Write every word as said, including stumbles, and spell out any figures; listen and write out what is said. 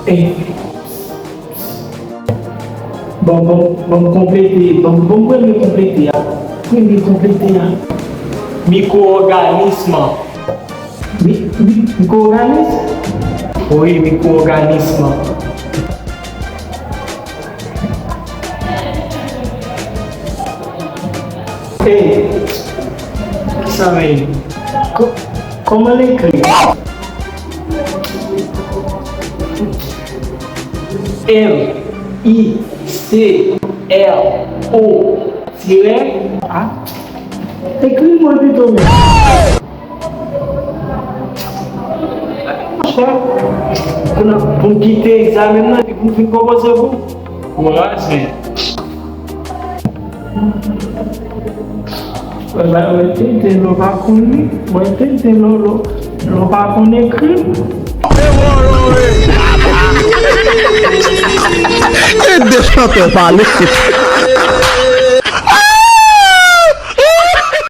Bon, bon, bon, konplete, bon, bon, premye konplete a. Premye konplete a. Mikwo-òganis. Mi, mi, mikwo-òganis? Wi, mikwo-òganis. Hey, kisa men? Ko-, kòman l ekri? M I C R O tirè A. Ekri l pou mwen pito, men. Monchè, pou n, pou n kite egzamen nan epi pou n vin konpoze pou. Kouraj, men. Wè, ba, wè, tenten lè w pa konn li, wè, tenten lè w, lè w, lè w pa konn ekri. E de chantè pale.